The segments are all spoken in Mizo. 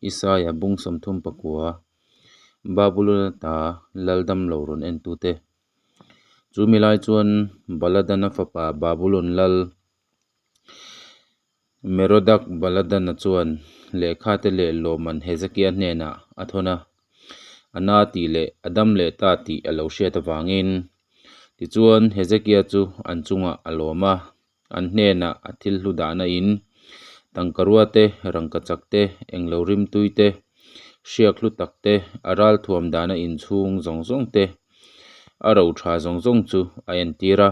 Isaia bung 39, Babulon ata lal damlo rawn entute. Chu mi lai chuan Baladana fapa Babulon lal Merodak Baladana chuan lehkhate leh lawmman Hezekia hnenah a thawn a, a na tih leh a dam leh ta tih a lo hriat avangin. Tichuan Hezekia chu an chungah a lawm a. An hnenah a thil hlu dahna in, tangkarua te, rangkachak te, englo rimtui te, hriak hlu tak te, a ralthuam dahna inchhung zawng zawng te, a ro tha zawng zawng chu a entir a.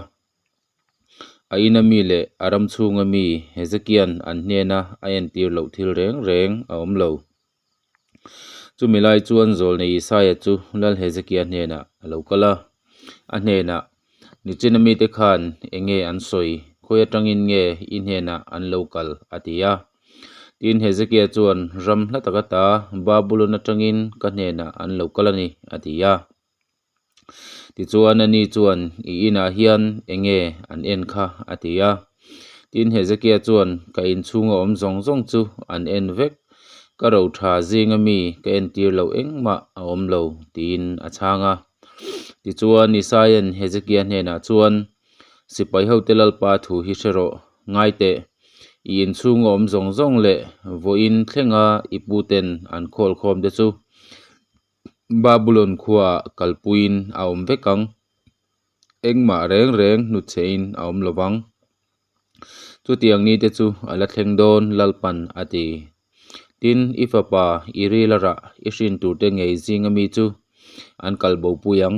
A ina mi leh a ram chhunga mi Hezekia'n an hnena a entir loh thil reng reng a awm lo. Chumi lai chuan Zawlnei Isaia chu Lal Hezekia hnenah a lo kal a, a hnenah, Nichina mite khan eng nge an sawi? Khawi atangin nge i hnenah an lo kal? a ti a. Tin, Hezekia chuan, Ram hla taka ta Babulon atangin ka hnenah an lo kal a ni, a ti a. Tichuan ani chuan, I inah hian eng nge an en kha? a ti a. Tin, Hezekia chuan, Ka inchhunga awm zawng zawng chu an en vek, ka ro tha zinga mi ka entir loh engmah a awm lo, tiin a chhang a. Tichuan Isaia'n Hezekia hnenah chuan, Sipai hote Lalpa thu hi hre rawh, ngai teh, i inchhunga awm zawng zawng leh vawiin thlenga i puten an khawl khawm te chu Babulon khuaah kalpuiin a awm vek ang, engmah reng reng hnutchhehin a awm lo vang. Chutiang nite chu a la thleng dawn Lalpan a ti. Tin, i fapa i ril a rah i hrin turte ngei zinga mi chu an kal bopui ang.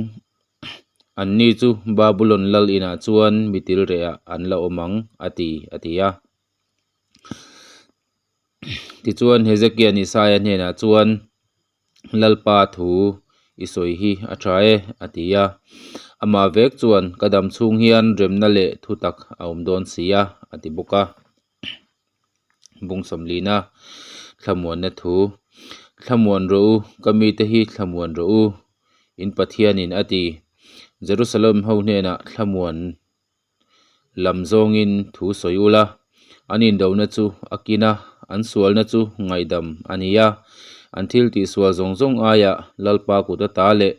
Anni chu Babulon lal inah chuan mi tilrehah an la awm ang a ti, a ti a. Tichuan Hezekia'n Isaia hnenah chuan, Lalpa thu i sawi hi a tha e, a ti a. Amah vek chuan, Ka dam chhung hian remna leh thutak a awm dawn si a, a ti bawk a. Bung sawmlina thlamuanna thu, Thlamuan rawh u, ka mite hi thlamuan rawh u, in Pathianin a ti. Jerusalem ho hnenah thlamuan lam zawngin thu sawi ula, an indona chu a kin a, an sualna chu ngaihdam a ni a, an thil tihsual zawng zawng aiah Lalpa kut ata leh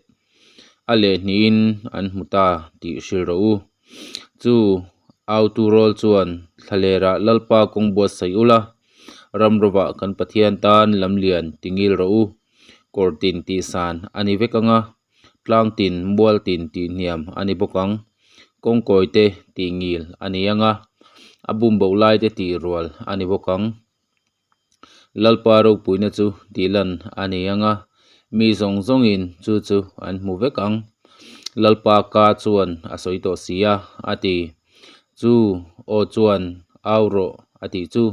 a lehhnihin an hmu ta tih hrilh rawh u. Chu autu rawl chuan thlalerah Lalpa kawng buatsaih ula, ram rovah kan Pathian tan lamlian tingil rawh u, kawr tin tihsan a ni vek ang a. Tlang tin, mual tin tih hniam a ni bawk ang. Kawngkawi te tih ngil a ni ang a, a bumboh lai te tih rual a ni bawk ang. Lalpa ropuina chu tih lan a ni ang a, mi zawng zawngin chu chu an hmu vek ang. Lalpa ka chuan a sawi tawh si a, a ti. Chu aw chuan au rawh a tih chu.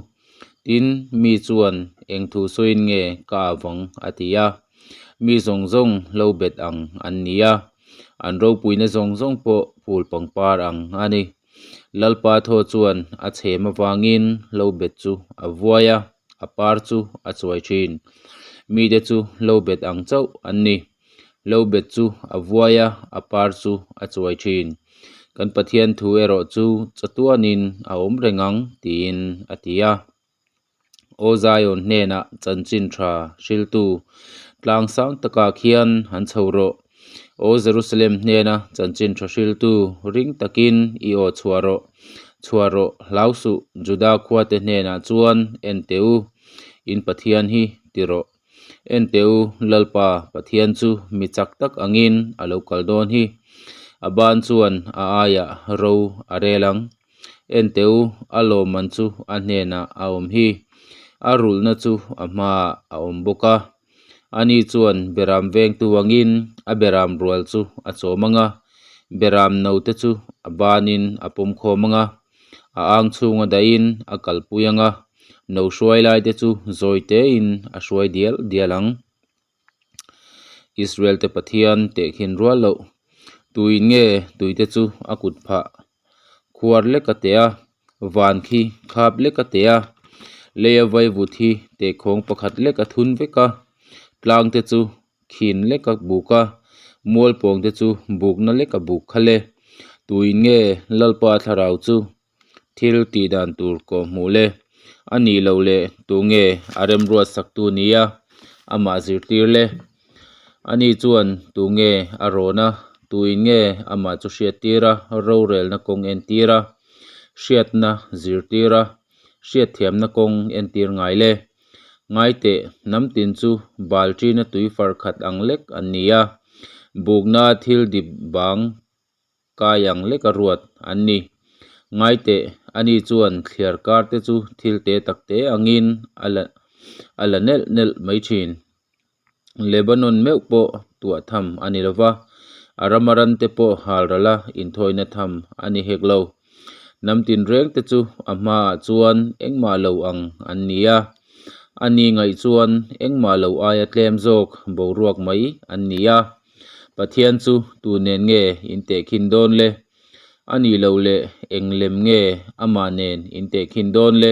Tin, mi chuan eng thu sawiin nge ka avang a ti a. Mi zawng zawng lo bet ang an ni a, an ropuina zawng zawng pawh phul pangpar ang a ni. Lalpa thaw chuan a chhem avangin lo bet chu a vuai a, a par chu a chuai thin. Mite chu lo bet ang chauh an ni. Lo bet chu a vuai a, a par chu a chuai thin. Kan Pathian thu erawh chu chatuanin a awm reng ang, tiin a ti a. Aw Zion hnenah chanchin tha hriltu tlang sang takah khian han chho rawh. Aw Jerusalem hnena chanchin tha hriltu ring takin i aw chhuah rawh. Chhuah rawh, hlau suh, Juda khuate hnenah chuan en teh u, in Pathian hi ti rawh. En teh u, Lalpa Pathian chu mi chak tak angin a lo kal dawn hi. A ban chuan a aiah ro a rel ang. En teh u, a lawmman chu a hnenah a awm hi. A rulhna chu a hmaah a awm bawk a. Ani chuan beram vengtu angin a beram rual chu a chawm ang a, beram note chu a banin a pawm khawm ang a, a ang chhunga dahin a kalpui ang a, no hruai laite chu zawi tein a hruai dial dial ang. Israel te Pathian tehkhin rual loh. Tuin nge tuite chu a kut phah khuar lek a teh a, van khi khap lek a teh a, leia vaivut hi tehkhawng pakhat lek a thun vek a, tlang te chu khin lek a buk a, mual pawng te chu bukna lek a buk kha le. Tuin nge Lalpa thlarau chu thil tih dan tur kawh hmuh le? A nih loh leh tu nge a remruat sak tu nia? amah zirtir le? Ani chuan tu nge a rawn a, tuin nge amah chu hriattir a, rorelna kawng entir a, hriatna zirtir a, hriatthiamna kawng entir ngai le? Ngai teh, hnam tin chu bal ṭina tui far khat ang lek an ni a, bukna thil dip bang kai ang leka ruat an ni. Ngai teh, ani chuan thliar kar te chu thil te tak te angin a la a la nelh nelh mai thin. Lebanon meuh pawh tuah tham a ni lo va, a rama ran te pawh hal rala inthawina tham a ni hek lo. Hnam tinreng te chu a hmaah chuan engmah lo ang an ni a, a ni ngaih chuan engmah lo aia tlem zawk boruak mai an ni a. Pathian chu tu nen nge in tehkhin dawn le? A nih loh leh eng lem nge amah nen in tehkhin dawn le?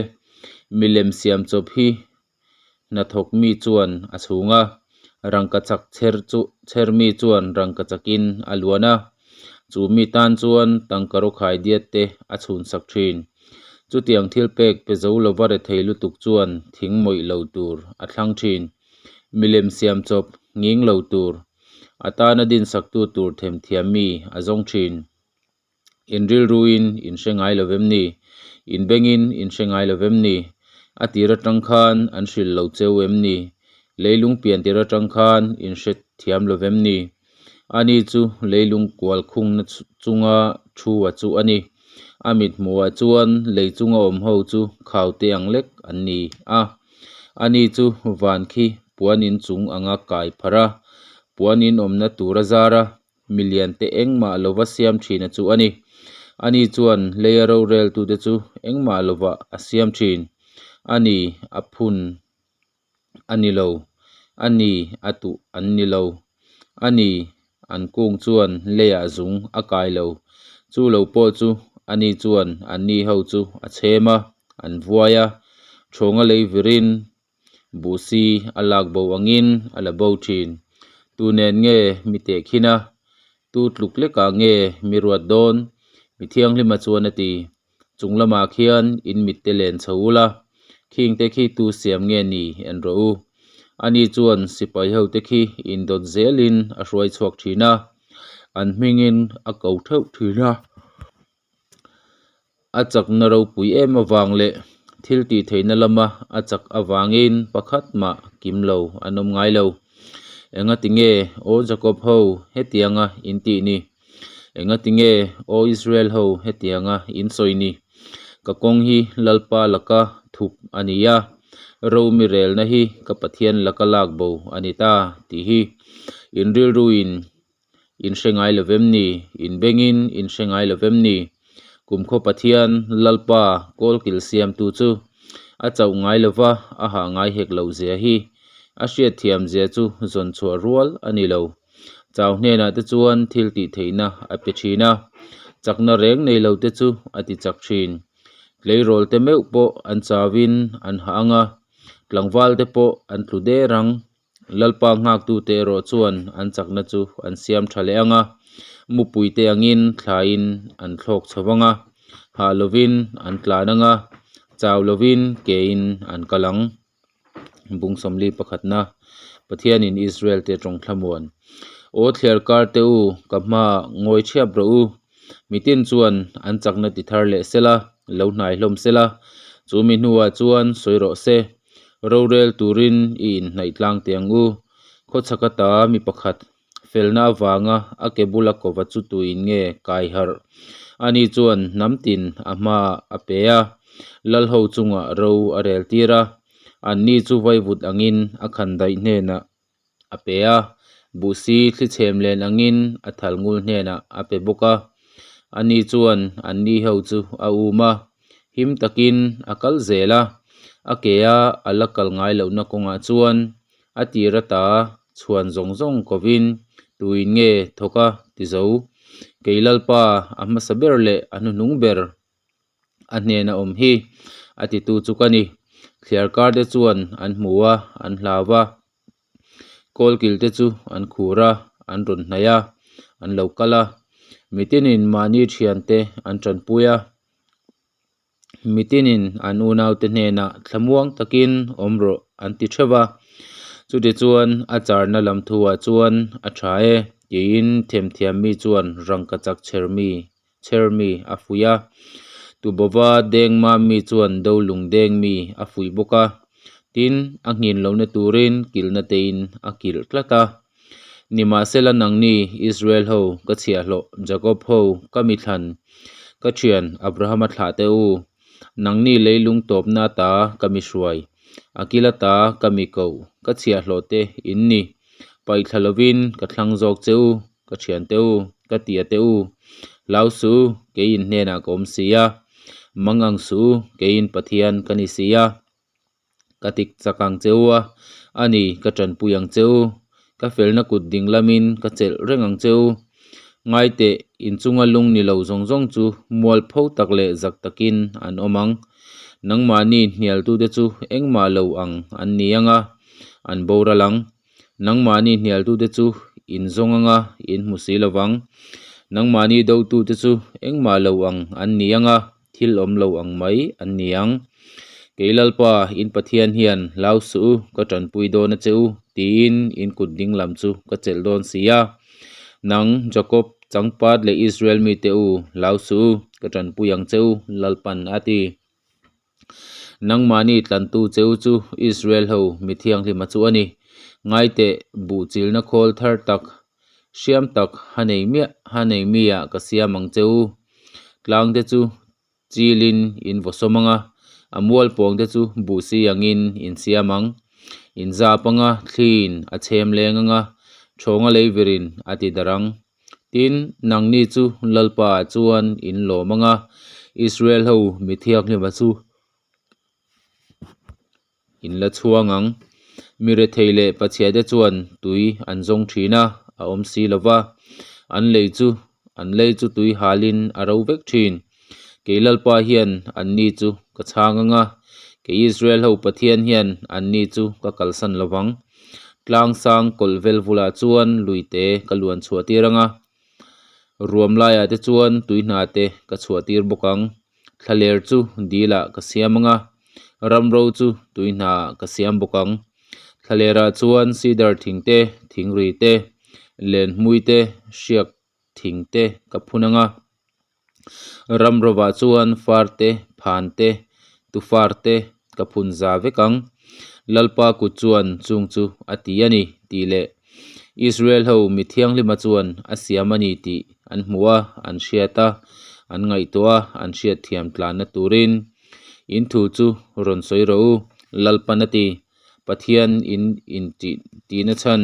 Milem siam chawp hi hnathawk mi chuan a chhung a, rangkachak chher chu chher mi chuan rangkachakin a luan a, chu mi tan chuan tangka rawkhai diat te a chhun sak thin. Chutiang thil pek pe zo lova rethei lutuk chuan thing mawih lo tur a thlang thin. Milem siam chawp nghing lo tur, a tana dinsaktu tur themthiam mi a zawng thin. In rilruin in hre ngai lo vem ni? In bengin in hre ngai lo vem ni? A tir atang khan an hrilh lo cheu em ni? Leilung pian tir atang khan in hre thiam lo vem ni? Ani chu leilung kual khungna chunga thu a chu a ni. A mit hmuhah chuan lei chunga awm ho chu khau te ang lek an ni a. Ani chu van khi puan in chung anga kai pharh a, puan in awmna tur a zar a, Milian te engmah lova siam thina chu a ni. Ani chuan leia roreltute chu engmah lovah a siam thin. A ni, a phun a ni lo. A ni, a tuh an ni lo. A ni, an kung chuan leiah zung a kai lo. Chu lo pawh chu ani chuan anni ho chu a chhem a, an vuai a, thawnga lei virin Buhsi a lak bo angin a la bo thin. Tu nen nge mi tehkhin a? Tu tluk lekah nge mi ruat dawn? Mi thianghlima chuan a ti. Chung lamah khian in mitte len chho ula, khingte khi tu siam nge ni en rawh u. Ani chuan sipai hote khi indawt zelin a hruai chhuak thin a, an hmingin a ko theuh thin a. A chakna ropui em avang leh thil tih theihna lama a chak avangin pakhat mah kim lo an awm ngai lo. Engati nge Aw Jakob ho hetianga in tih ni? Engati nge Aw Israel ho hetianga in sawi ni? Ka kawng hi Lalpa laka thup a ni a, ro mi relna hi ka Pathian laka lak bo a ni ta tih hi in rilruin In hre ngai lo vem ni? In bengin in hre ngai lo vem ni? Kumkhaw Pathian, Lalpa, kawlkil siamtu chu a chauh ngai lo va, a hah ngai hek loh zia hi a hriatthiam zia chu zawn chhuah rual a ni lo. Chau hnenah te chuan thil tih theihna a pe thin a, chakna reng nei lo te chu a ti chak thin. Tleirawl te meuh pawh an chauin an hah ang a, tlangval te pawh an tlu der ang. Lalpa nghaktute erawh chuan an chakna chu an siam tha leh ang a, mupuite angin thlaiin an thlawk chho vang a, hah lovin an tlan ang a, chau lovin kein an kal ang. Bung sawmli pakhatna, Pathianin Israelte tawng thlamuan. Aw thliar kar te u, ka hmaah ngawi thiap rawh u. Mitin chuan an chakna ti thar leh sela, lo hnai hlawm sela, chu mi hnuah chuan sawi rawh se. Rorel turin i inhnaih tlang teh ang u. Khawchhak ata mi pakhat felna avanga a ke bula kova chu tuin nge kai harh? Ani chuan hnam tin a hmaah a pe a, lalho chungah ro a rel tir a, anni chu vaivut angin a khan daih hnenah a pe a, buhsi thlichhem len angin a thal ngul hnenah a pe bawk a. Ani chuan anni ho chu a um a, him takin a kal zel a, a ke a a la kal ngai lohna kawngah chuan a tir ata chhuan zawng zawng kovin tuin nge thawk a ti zo. Kei Lalpa a hmasa ber leh a hnuhnung ber a hnena awm hi a titu chu ka ni. Thliar kar te chuan an hmu a, an hlau a. Kawlkil te chu an khur a, an rawn hnaih a, an lo kal a. Mitinin mahni thiante an tanpui a. Mitinin an unaute hnenah thlamuang takin awm rawh an ti theuh a. Chutichuan, a charna lam thuah chuan, A tha e, tiin themthiam mi chuan rangkachak chher mi chher mi a fuih a. Tubova deng mam mi chuan do lung deng mi a fuih bawk a. Tin, a nghin lohna turin kilhna tein a kilh tlat a. Nimahsela nangni, Israel ho, ka chhiahhlawh, Jakob ho, ka mi thlan, ka thian Abrahama thlah teh u, nangni leilung tawpna ata ka mi hruai, a kil ata ka mi koh, ka chhiahhlawh te in ni. Paihthla lovin ka thlang zawk che u, ka thian te u, ka tia te u. Hlau suh u, kei in hnenah ka awm si a, mang ang suh u, kei in Pathian ka ni si a. Ka tik chak ang che u a, a ni, ka tanpui ang che u. Ka felna kut ding lamin ka chelh reng ang che u. Ngaiteh, inchunga lung ni lo zawng zawng chu mualpho tak leh zak takin an awm ang. Nangmahni hnialtute chu engmah lo ang an ni ang a, an boral ang. Nangmahni hnialtute chu in zawng anga in hmu si lo vang. Nangmahni dotute chu engmah lo ang an ni ang a, thil awm lo ang mai an ni ang. Kei Lalpa, in Pathian hian hlau suh u, ka tanpui dawn a che u, tiin in kut ding lam chu ka chelh dawn si a. Nang, Jakob, changpat leh Israel mite u, hlau suh u, ka tanpui ang che u, Lalpan a ti. Nangmahni tlantu cheu chu Israel ho mi thianghlima chu a ni. Ngaiteh, buh chilna khawl thar tak, hriam tak ha nei miah ha nei miah ka siam ang che u. Tlangte chu chilin in vaw sawm ang a, a mual pawngte chu buh si angin in siam ang. In zap ang a, thliin a chhem leng ang a, thawnga lei virin a ti darh ang. Tin, nangni chu Lalpa ah chuan in lawm ang a, Israel ho mi thianghlima chu in la chhuang ang. Mi rethei leh pachhiate chuan tui an zawng thin a, a awm si lo va, an lei chu an lei chu tui halin a ro vek thin. Kei Lalpa hian anni chu ka chhang ang a, kei Israel ho Pathian hian anni chu ka kalsan lo vang. Tlang sang kawlh vel vulah chuan luite ka luan chhuah tir ang a, ruam laiah te chuan tui hna te ka chhuah tir bawk ang. Thlaler chu dilah ka siam ang a, ramro chu tui hnaah ka siam bawk ang. Thlalerah chuan cedar thing te, thingri te, lenhmui te, hriak thing te ka phun ang a. Ram rovah chuan far te, phan te, tufar te ka phun za vek ang. Lalpa kut chuan chung chu a ti a ni tih leh Israel ho mi thianghlima chuan a siam a ni tih an hmu a, an hriat a, an ngaihtuah a, an hriatthiam tlanna turin in thu chu rawn sawi rawh u, Lalpan a ti. Pathian in intih tihna chhan.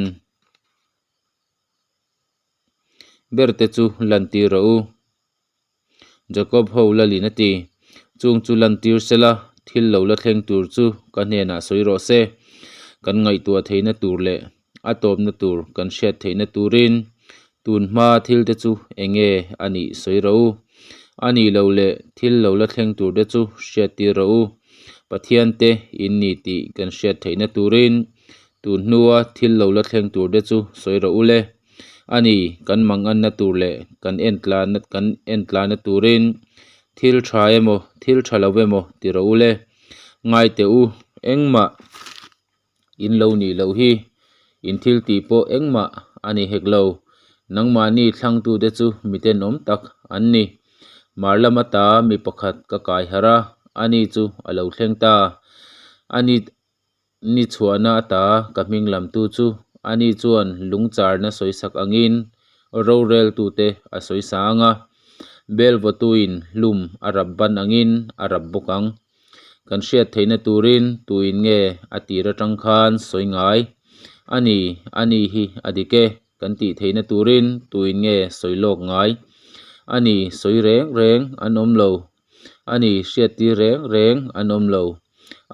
Ber te chu lantir rawh u. Jakob ho lalin a ti. Chung chu lantir sela, thil lo la thleng tur chu ka hnenah sawi rawh se. Kan ngaihtuah theihna tur leh a tawpna tur kan hriat theihna turin tun hma thil te chu eng nge a nih sawi rawh u. A nih loh leh thil lo la thleng tur te chu hriattir rawh u. Pathian te in ni tih kan hriat theihna turin Tun hnua thil lo la thleng tur te chu sawi rawh u le. A ni, kan manganna tur leh kan entlana kan entlana turin thil tha emaw thil tha lo emaw ti rawh u le. Ngai teh u, engmah in lo nih loh hi, in thil tih pawh engmah a ni hek lo. Nangmahni thlangtute chu mitenawm tak an ni. Mar lama ta mi pakhat ka kai harh a, ani chu a lo thleng ta. Ani. Ni chhuahna ata ka hming lamtu chu ani chuan lungcharna sawisak angin roreltute a sawisa ang a, bel vawtuin hlum a rap ban angin a rap bawk ang. Kan hriat theihna turin tuin nge a tir atang khan sawi ngai? A ni, a ni hi a dik e, kan tih theihna turin tuin nge sawi lawk ngai? A ni, sawi reng reng an awm lo. A ni, hriattir reng reng an awm lo.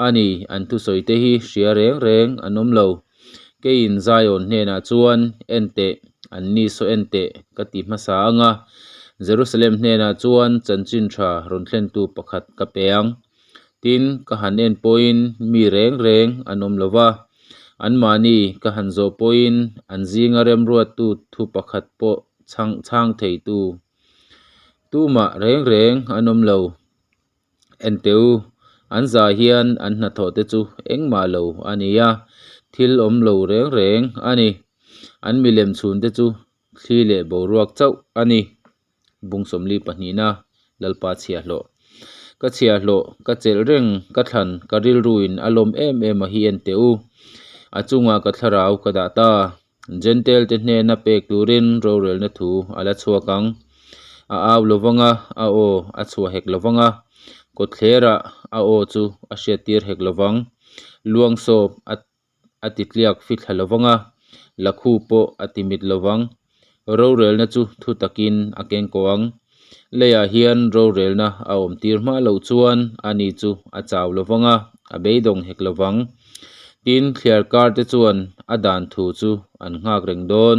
A ni, an thusawi te hi hria reng reng an awm lo. Keiin Zion hnenah chuan, En teh, an ni saw en teh, ka ti hmasa ang a. Jerusalem hnenah chuan chanchin tha rawn thlentu pakhat ka pe ang. Tin, ka han en pawhin mi reng reng an awm lo va. Anmahni ka han zawh pawhin an zinga remruattu thu pakhat pawh chhang chhang theitu Tumah reng reng an awm lo. Enteh u, an zah hian an hnathawh te chu engmah lo a ni a. Thil awm lo reng reng a ni. An milem chhunte chu thli leh boruak chauh a ni. Bung sawmli pahnihna Lalpa chhiahhlawh. Ka chhiahhlawh, ka chelh reng, ka thlan, ka rilruin a lawm em em a hi en teh u. A chungah ka thlarau ka dah ta. Jentail te hnena pek turin rorelna thu a la chhuak ang. A au lo vang a, a aw a chhuah hek lo vang a, kawtthlerah a aw chu a hriattir hek lo vang. Luang sawp a a ti tliak fithla lo vang a, lakhu pawh a ti mit lo vang. Rorelna chu thu takin a keng kawh ang. Leiah hian rorelna a awm tir hma loh chuan ani chu a chau lo vang a, a beidawng hek lo vang. Tin, thliar kar te chuan a dan thu chu an nghak reng dawn.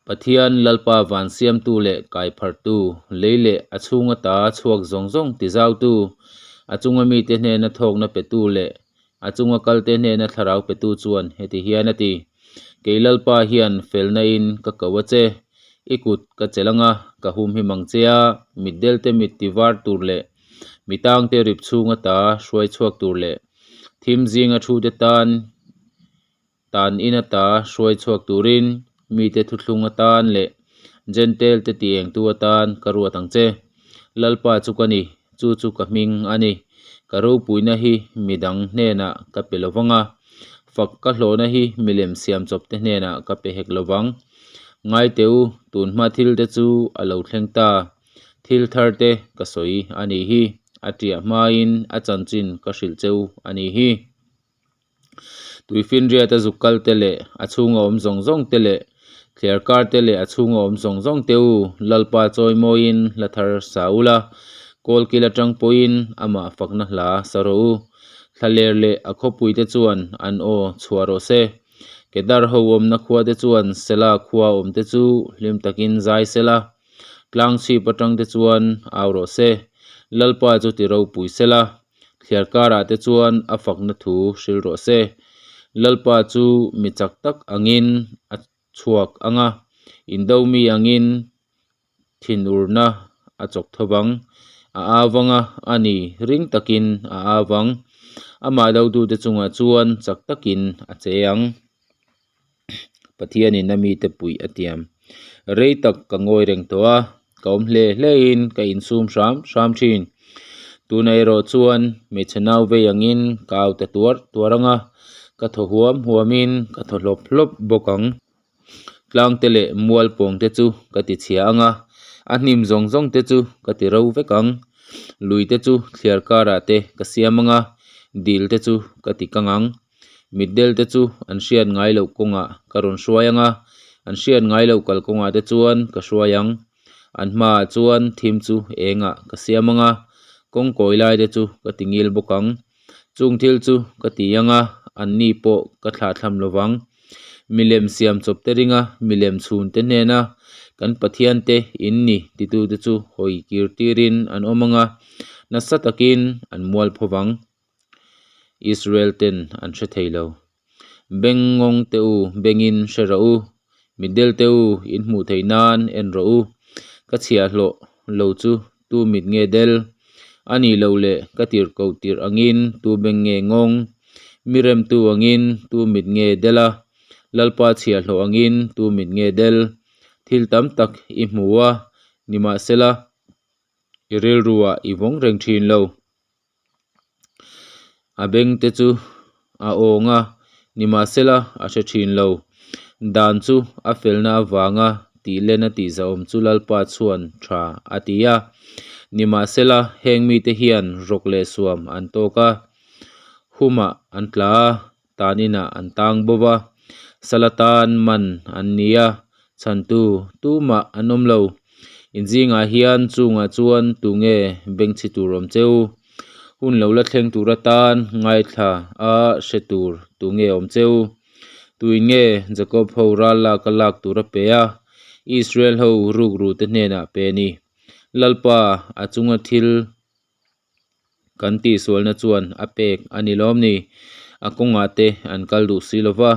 Pathian Lalpa van siamtu leh kaipharhtu, lei leh a chhunga ta chhuak zawng zawng tizautu, a chunga mite hnena thawkna petu leh a chunga kalte hnena thlarau petu chuan heti hian a ti, Kei Lalpa hian felna in ka ko a che, i kut ka chelh anga ka humhim ang che a, mitdelte mit tivar tur leh mitangte rip chhunga ta hruai chhuak tur leh thim zinga thute tan Tan in ata hruai chhuak turin mite thuthlung atan leh Jentail te ti engtu atan ka ruat ang che. Lalpa chu ka ni, chu chu ka hming a ni. Ka ropuina hi midang hnenah ka pe lo vang a, fak ka hlawhna hi milem siam chawp te hnenah ka pe hek lo vang. Ngai teh u, tun hma thil te chu a lo thleng ta, thil thar te ka sawi a nih hi, a tiah hmain a chanchin ka hrilh cheu a nih hi. Tuifinriat a zuk kal te leh a chhunga awm zawng zawng te leh thliar kar te leh a chhunga awm zawng zawng te u Lalpa chawimawiin hla thar sa ula, kawlkil atang pawhin amah fakna hla sa rawh u. Thlaler leh a khawpui te chuan an aw chhuah rawh se. Kedar ho awmna khua te chuan Sela khua awm te chu hlim takin zai sela, tlang chhip atang te chuan au rawh se. Lalpa chu ti ropui sela. Thliar karah te chuan a fakna thu hril rawh se. Lalpa chu mi chak tak angin a chhuak ang a, indo mi angin thinurna a chawk tho vang. A au vang a, a ni, ring takin a au vang. Amah dotute chungah chuan chak takin a che ang. Pathianin a mite puih a tiam. Rei tak ka ngawi reng tawh a, ka awm hle hlein ka insum hram hram thin. Tuna erawh chuan hmeichhe nau vei angin ka au ta tuar tuar ang a, ka thaw huam huamin ka thaw hlawp hlawp bawk ang. Tlangte leh mual pawngte chu ka ti chhia ang a, a hnim zawng zawng te chu ka ti ro vek ang. Luite chu thliar karah te ka siam ang a, dil te chu ka ti kang ang. Mitdel te chu an hriat ngai loh kawngah ka rawn hruai ang a, an hriat ngai loh kal kawngah te chuan ka hruai ang. An hmaah chuan thim chu engah ka siam ang a, kawng kawi lai te chu ka ti ngil bawk ang. Chung thil chu ka ti ang a, an ni pawh ka thlahthlam lo vang. Milem siam chawp te ringa milem chhun te hnena kan Pathian te in ni titute chu hawi kir tirin an awm ang a, nasa takin an mual pho vang. Israel ten an hre thei lo. Beng ngawng te u, bengin hre rawh u. Mitdel te u, in hmuh theih nan en rawh u. Ka chhiahhlawh lo chu tu mit nge del? A nih loh leh ka tirh koh tirh angin tu beng nge ngawng? Mi remtu angin tu mit nge del a? Lalpa chhiahhlawh angin tu mit nge del? Thil tam tak i hmu a, nimahsela i rilruah i vawng reng thin lo. A beng te chu a awng a, nimahsela a hre thin lo. Dan chu a felna avanga tihlen a tihzahawm chu Lalpa chhuan tha a ti a. Nimahsela heng mite hian rawk leh suam an tawk a, humah an tla a, tan inah an tang bawk a, sala tan man an ni a, chhantu tumah an awm lo. In zingah hian chungah chuan tunge bengchhi tur awm cheu? Hun lo la thleng tur atan ngaithla a hre tur tunge awm cheu? Tuin nge Jacob ho ral lak a lak tur a pe a, Israel ho rukru te hnenah pe ni? Lalpa a chunga thil Kan tihsualna chuan a pek a ni lawm ni? A kawngah te an kal duh si lo va,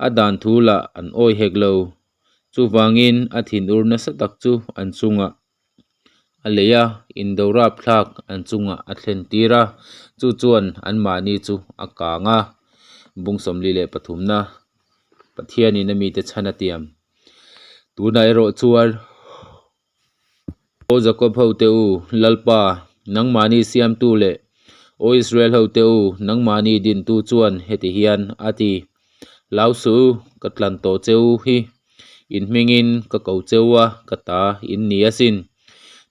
a dan thu lah an awi hek lo. Chuvangin a thinur nasa tak chu an chungah a lei a, indo rapthlak an chungah a thlen tir a, chu chuan anmahni chu a kang a. Bung 43 na Pathianin a mite chhan a tiam. Tunah erawh chuan Aw Jakob hote u, Lalpa, nangmahni siamtu leh Aw Israel hote u, nangmahni dintu chuan heti hian a ti, Hlau suh u, ka tlan tawh che u hi, in hmingin ka ko che u a, ka ta in ni asin.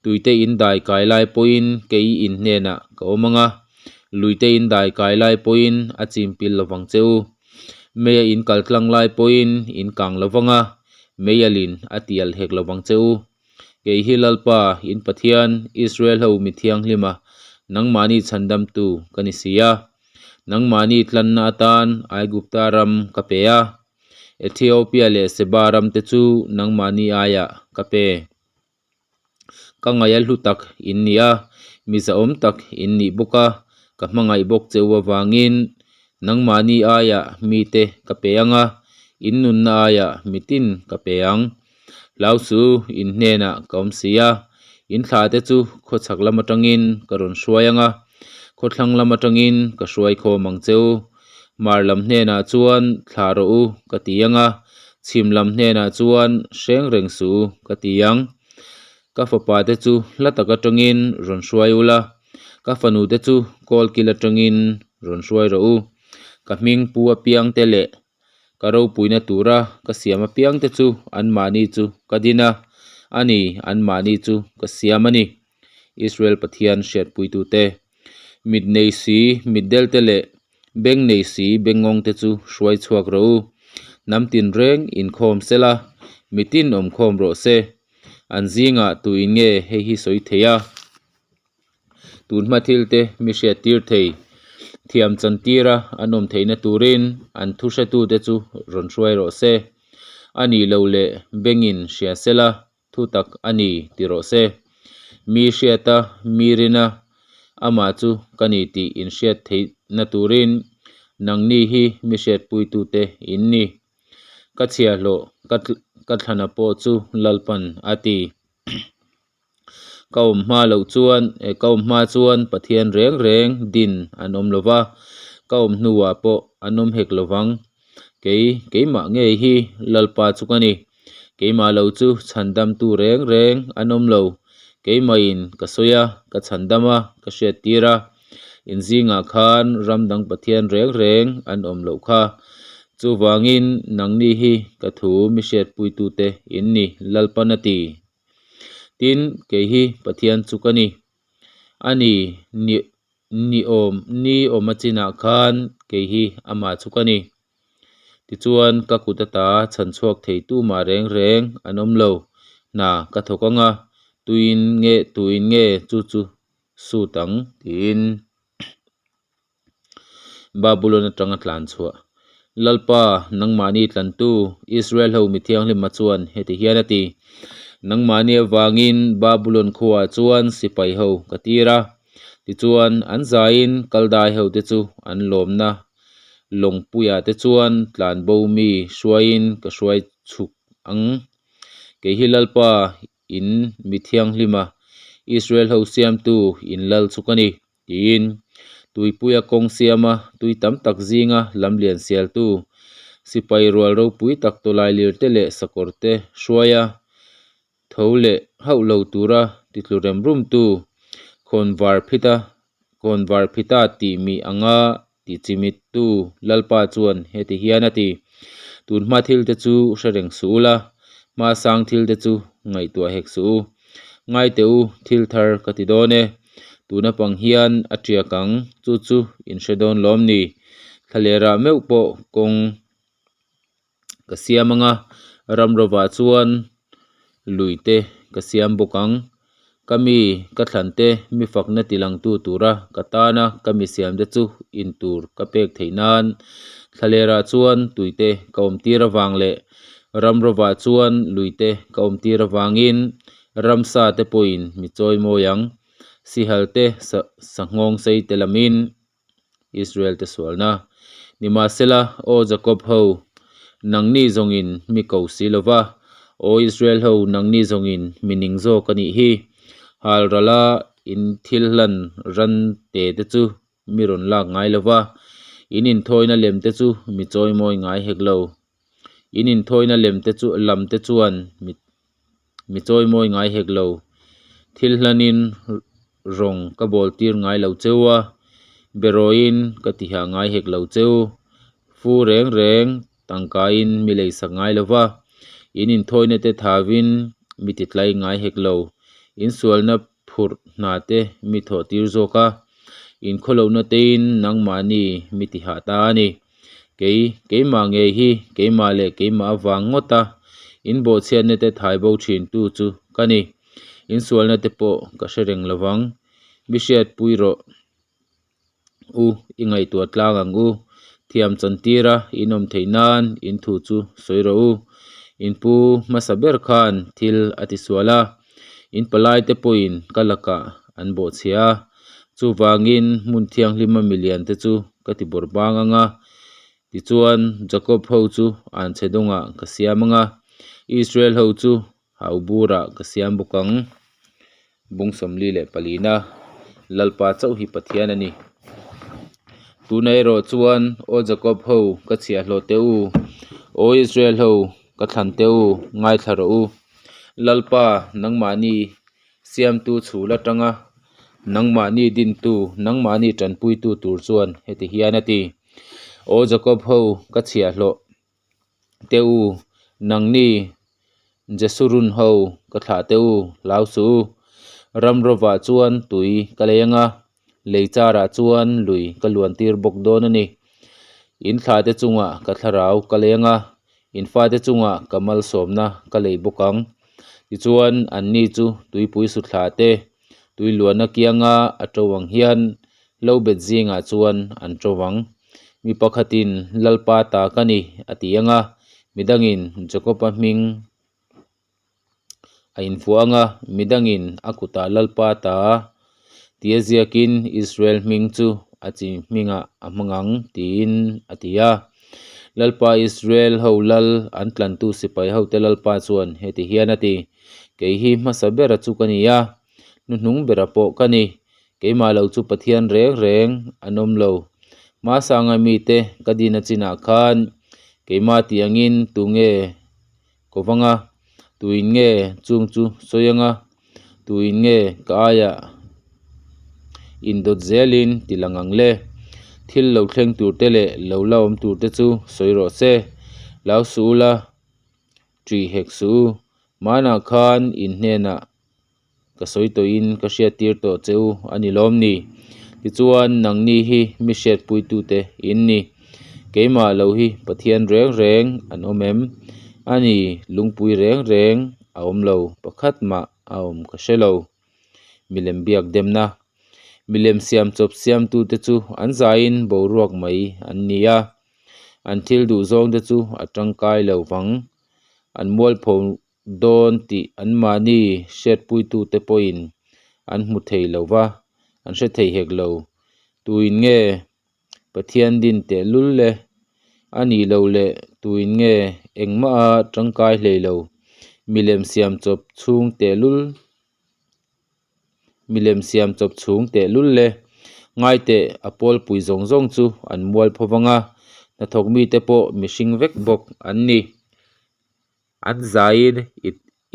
Tuite in dai kai lai pawhin kei in hnenah ka awm ang a, luite in dai kai lai pawhin a chim pil lovang che u. Mei a in kal tlang lai pawhin in kang lovang a, mei a lin a tial hek lovang che u. Kei hi Lalpa, in Pathian, Israel ho mi thianghlima nangmahni chhandamtu ka ni si a. Nangmahni tlanna atan Aigupta ram ka pe a, Ethiopia leh Seba ramte chu nangmahni aiah ka pe. Ka ngaih a hlu tak in ni a, mi zahawm tak in nih bawk a, ka hmangaih bawk che u avangin nangmahni aiah mite ka pe ang a, in nunna aiah mitin ka pe ang. Hlau su in hnenah ka awm si a, in thla te chu khawchhak lam atangin ka rawn hruai ang a, khawthlang lam atangin ka hruai khawm ang che u. Hmar lam hnenah chuan thlah rawh u ka ti ang a, chhim lam hnenah chuan hreng reng suh u ka ti ang. Ka fapa te chu hla tak atangin rawn hruai ula, ka fanu te chu kawlkil atangin rawn hruai rawh u. Ka hming pu apiang te leh ka ropuina tura ka siam apiang te chu anmahni chu ka din a, a ni, anmahni chu ka siam a ni. Israel Pathian hriatpuitute, mit nei si mitdel te leh beng nei si bengngawng te chu hruai chhuak rawh u. Hnam tinreng inkhawm sela, mitin awmkhawm rawh se. An zingah tuin nge hei hi sawi thei a? Tunhma thil te mi hriat tir thei. Thiam chan tira an awm theihna turin an thu hretute chu rawn hruai rawh se. A nih loh leh bengin hria sela thu tak a ni ti rawh se. Mi hriata mi rina amah chu ka ni tih inhriat theihna turin nangni hi mi hriatpuitute in ni. Ka chhiahhlawh ka thlana pawh chu Lalpan a ti. Ka awm hma loh chuan eh ka awm hma chuan Pathian reng reng din an awm lo va, ka awm hnuah pawh an awm hek lo vang. Kei keimah ngei hi Lalpa chu ka ni. Keimah lo chu chhandamtu reng reng an awm lo. Keimahin ka sawi a, ka chhandam a, ka hriattir a. In zingah khan ram dang Pathian reng reng an awm loh kha. Chuvangin nangni hi ka thu mi hriatpuitute in ni, Lalpan a ti. Tin, kei hi Pathian chu ka ni. A ni, ni, ni awm, ni awm a chinah khan kei hi amah chu ka ni. Tichuan, ka kut ata chhan chhuak thei tumah reng reng an awm lo. Hna ka thawk ang a, tuin nge, tuin nge chu chu sut ang? Tiin. Babulon atanga tlan chhuah. Lalpa, nangmahni tlantu, Israel ho mi thianghlima chuan heti hian a ti, Nangmahni avangin Babulon khuaah chuan sipai ho ka tir a, tichuan an zaiin Kaldai hote chu an lawmna lawngpuiah te chuan tlanbo mi hruaiin ka hruai chhuk ang. Kei hi Lalpa, in mi thianghlima, Israel ho siamtu in lal chu ka ni. Tiin, tuipuia kawng siama tui tam tak zinga lamlian sialtu, sipai rual ropui tak tawlailir te leh sakawr te hruaia tho leh hauh lo tura titlu rem rumtu, khawnvar phita khawnvar phita tih mi anga tihchimittu Lalpa chuan heti hian a ti, Tunhma thil te chu hre reng suh ula, hmasang thil te chu ngaihtuah hek suh u. Ngai teh u, thil thar ka ti dawn e. Tuna pang hian a tiak ang, chu chu in hre dawn lawm ni? Thlalerah meuh pawh kawng ka siam ang a, ram rovah chuan lui te ka siam bawk ang. Ka mi ka thlan te mi fakna tilangtu tura ka tana ka mi siam te chu in tur ka pek theih nan thlalerah chuan tui te ka awm tir avang leh ram rovah chuan lui te ka awm tir avangin ramsa te pawhin mi chawi mawi ang. Sihal te sa-sanghawng sei te lamin Israel te sualna. Nimahsela, aw Jakob ho, nangni zawngin mi ko si lo va, aw Israel ho, nangni zawngin mi ning zawk a nih hi. Hal rala in thil hlan ran te te chu mi rawn lak ngai lo va. In inthawina lemte chu mi chawimawi ngai hek lo. In inthawina lemte chu lamte chuan mi mi chawimawi ngai hek lo. Thil hlanin rawng ka bawl tir ngai lo cheu a, berawiin ka tihah ngai hek lo cheu. Fu reng reng tangkain mi leisak ngai lo va, in inthawina te thavin mi titlai ngai hek lo. In sualna phurh hna te mi thawh tir zawk a, in khawlohna tein nangmahni mi tihah ta a ni. Kei, keimah ngei hi keimah leh keimah avang ngawt a in bawhchhiatna te thai bo thin tu chu ka ni. In sualna te pawh ka hre reng lo vang. Mi hriatpui rawh u, i ngaihtuah tlang ang u. Thiam chantira in awm theih nan in thu chu sawi rawh u. In pu hmasa ber khan thil a tisual a, in palai te pawhin ka lakah an bawhchhia a. Chuvangin hmun thianghlima milian te chu ka ti bawrh bang ang a, tichuan Jakob ho chu anchhe dawngah ka siam ang a, Israel ho chu Hau burah ka siam bawk ang. Bung 44na Lalpa chauh hi Pathian a ni. Tuna erawh chuan, Aw Jakob ho, ka chhiahhlawh teh u. Aw Israel ho, ka thlan teh u, ngaithla rawh u. Lalpa, nangmahni siamtu chhul atanga nangmahni dintu, nangmahni tanpuitu tur chuan heti hian a ti. Aw Jakob ho, ka chhiahhlawh teh u, nangni Jesurun ho ka thlah teh u, hlau suh u. Ram rovah chuan tui ka lei ang a, lei charah chuan lui ka luan tir bawk dawn a ni. In thlah te chungah ka thlarau ka lei ang a, in fate chungah ka malsawmna ka lei bawk ang. Tichuan anni chu tuipui suthlah te, tui luanna kianga a to ang hian lo bet zingah chuan an to vang. Mi pakhatin Lalpa ta ka ni a ti ang a, midangin Jakob-a hming a invuah ang a, midangin a kutah Lalpa ta tia ziakin Israel hming chu a chi hmingah a hmang ang tiin a ti a. Lalpa Israel ho lal an tlantu sipai hote Lalpa chuan heti hian a ti, Kei hi hmasa bera chu ka ni a, hnuhnung bera pawh ka ni. Keimah lo chu Pathian reng reng an awm lo. Hmasanga mite ka din a chinah khan keimah tih angin tunge ko vang a, tuin nge chung chu sawi ang a, tuin nge ka aiah indawt zelin ti lang ang le. Thil lo thleng turte leh lo la awm turte chu sawi rawh se. Hlau suh ula, ṭih hek suh u. Hmanah khan in hnenah ka sawi tawhin ka hriattir tawh che u a ni lawm ni? Tichuan, nangni hi mi hriatpuitute in ni. Keimah lo hi Pathian reng reng an awm em? A ni, lungpui reng reng a awm lo, pakhat mah a awm ka hre lo. Milem biak demna. Milem siam chawp siamtute chu an zaiin boruak mai an ni a, an thil duh zawngte chu a tangkai lo vang. An mualpho dawn tih anmahni hriatpuitute pawhin an hmu thei lo va, an hre thei hek lo. Tuin nge Pathian din tehlul le? A nih loh leh tuin nge engmaha tangkai hlei lo? Milem siam chawp chhung tehlul Milem siam chawp chhung tehlul le? Ngaiteh a pawlpui zawng zawng chu an mual pho vang a, hnathawk mite pawh mihring vek bawk an ni. An zaiin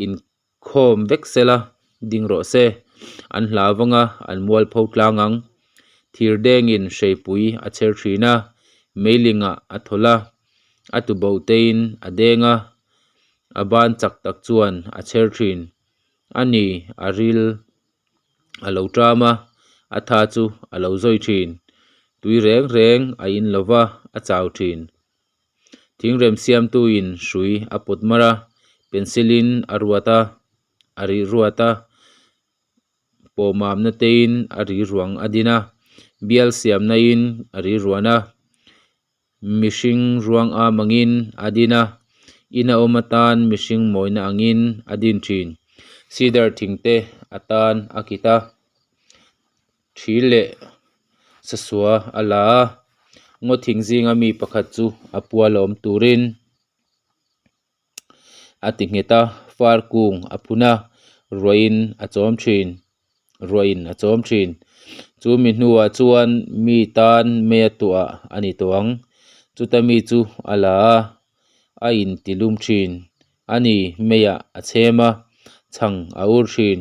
inkhawm vek sela ding rawh se. An hlau vang a, an mualpho tlang ang. Thir dengin hreipui a chher thin a, meilingah a thawlh a, a tuboh tein a deng a, a ban chak tak chuan a chher thin. A ni, a ril a lo ṭam a, a tha chu a lo zawi thin. Tui reng reng a in lo va, a chau thin. Thingrem siamtuin hrui a pawt mar a, pencil-in a ruat a, a rih ruat a, pawhmamna tein a ri ruang a din a, bial siamnain a ri ruan a, mihring ruang am angin a din a, ina awm atan mihring mawina angin a din thin. Cedar thing te atan a kit a. Thi leh sasua a la a, ngaw thing zinga mi pakhat chu a pual a awm turin a ti nghet a, far kung a phun a, ruahin a chawm thin, ruahin a chawm thin. Chu mi hnuah chuan mi tan meia tuah a ni tawh ang. Chuta mi chu a la a, a intilum thin. A ni, meiah a chhem a, chhang a ur thin.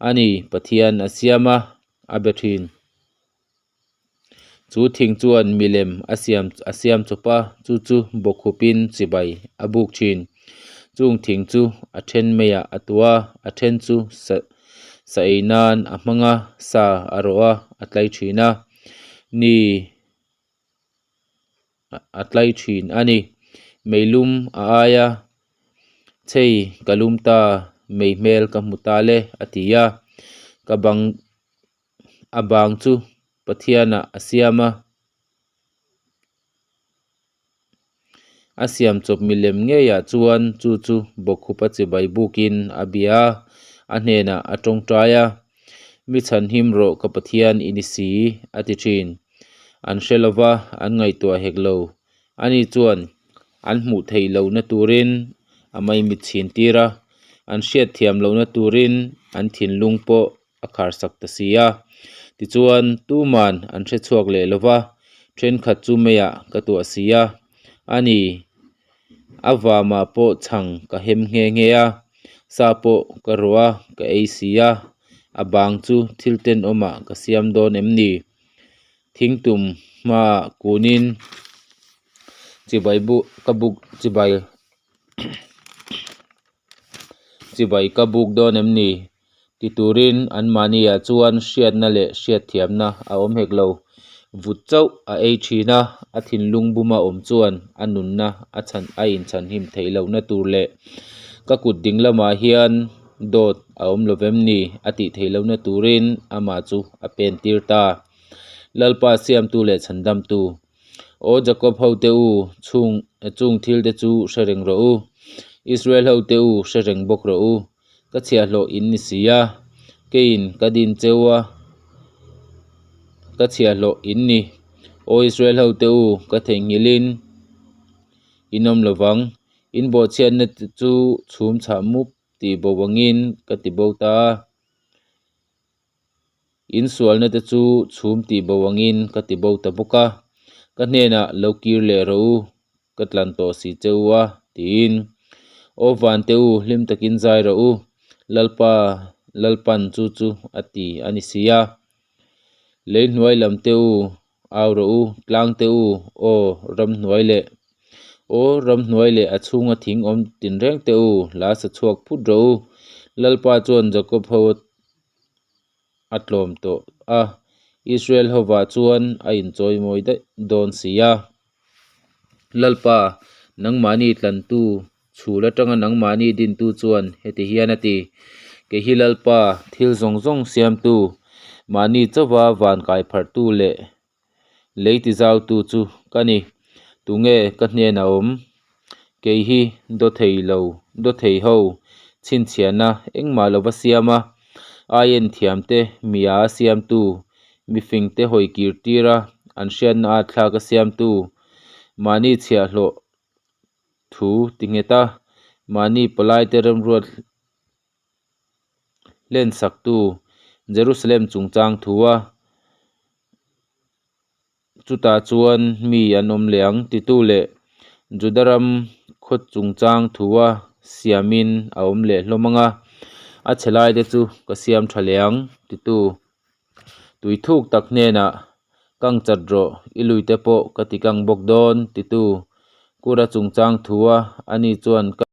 A ni, Pathian a siam a, a be thin. Chu thing chuan milem a siam a siam chawp a, chu chu bawkkhupin chibai a buk thin. Chung thing chu a then meiah a tuah a, a then chu sa sa ei nan a hmang a, sa a rawh a, a tlai thin a. Ni a tlai thin a ni. Meilum a ai a, Chei ka lum ta, mei hmel ka hmu ta le a ti a. Ka bang A bang chu Pathianah a siam a, a siam chawp milem ngeiah chuan chu chu bawkkhupa chibai bukin a bia a, a hnenah a tawngtai a, Mi chhanhim rawh ka Pathian i ni si, a ti thin. An hre lova, an ngaihtuah hek lo. Ani chuan an hmuh theih lohna turin a maimit chhin tir a, an hriat thiam lohna turin an thinlung pawh a kharsak ta si a. Tichuan, tuman an hre chhuak leh lo va, thenkhat chu meiah ka tuah si a. A ni, a vamah pawh chhang ka hem nghe nghe a, sa pawh ka rawh a, ka ei si a, a bang chu thil tenawmah ka siam dawn em ni? Thingtum hmaah kunin chibai bu ka buk chibai Chibai ka buk dawn em ni? Ti turin anmahniah chuan hriatna leh hriatthiamna a awm hek lo. Vut chauh a ei thin a, a thinlung buma awm chuan a nunna a chhan a inchhanhim theih lohna tur leh ka kut ding lamah hian dawt a awm lo vem ni a tih theih lohna turin amah chu a pen tir ta. Lalpa siamtu leh chhandamtu. Aw Jakob hote u, chhung chung thil te chu hre reng rawh u. Israel hote u, hre reng bawk rawh u. Ka chhiahhlawh in ni si a, keiin ka din cheu a, ka chhiahhlawh in ni. Aw Israel hote u, ka theihnghilhin in awm lo vang. In bawhchhiatna te chu chhum chhah mup tih bo angin ka ti bo ta a. In sualna te chu chhum tih bo angin ka ti bo ta bawk a, ka hnenah lo kir leh rawh u, ka tlan tawh si che u a, tiin. Aw van te u, hlim takin zai rawh u, Lalpa, Lalpan chu chu a ti a ni si a. Lei hnuai lam te u, au rawh u, tlang te u, aw ramhnuai leh, aw ramhnuai leh a chhunga thing awm tinreng te u, hla sa chhuak phut rawh u. Lalpa chuan Jakob ho a tlawm tawh a, Israel hovah chuan a inchawimawi daih dawn si a. Lalpa, nangmahni tlantu, chhul atanga nangmahni dintu chuan heti hian a ti, Kei hi Lalpa, thil zawng zawng siamtu, mahni chauva van kai pharhtu leh Lei tizautu chu ka ni. Tunge ka hnenah awm? Kei hi dawthei lo, dawthei ho chhinchhiahna engmah lova siam a, aien thiamte mia a siamtu, mifingte hawi kir tira an hriatna at thlak a siamtu, mahni chhiahhlawh thu ti nghet a, mahni palaite remruat Hlen saktu Jerusalem chungchang thu a, chutah chuan mi an awm leh ang titu leh Juda ram khaw chungchang thu a siamin a awm leh hlawm ang a, a chhe lai te chu ka siam tha leh ang titu tui thuk tak hnenah kang chat rawh i lui te pawh ka ti kang bawk dawn titu Kura chungchang thu a ani chuan ka.